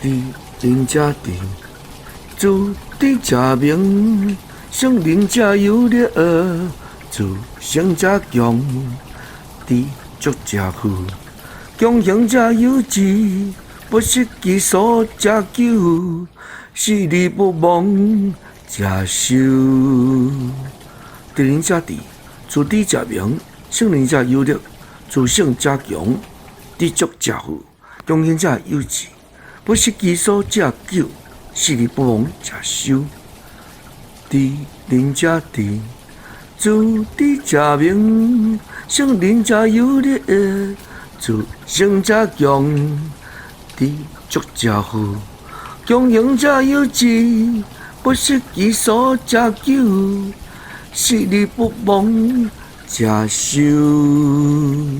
知仁者智，自知者明，聖人者有力，自成者強，知足者富，強行者有志，不失其所者久，死而不亡者壽。知仁者智，自知者明，聖人者有力，自勝者強，知足者富，強行者有志，不失其所者久，死而不亡者壽。知仁者智，自知者明，聖人者有力，自勝者強，知足者富，強行者有志，不失其所者久，死而不亡者壽。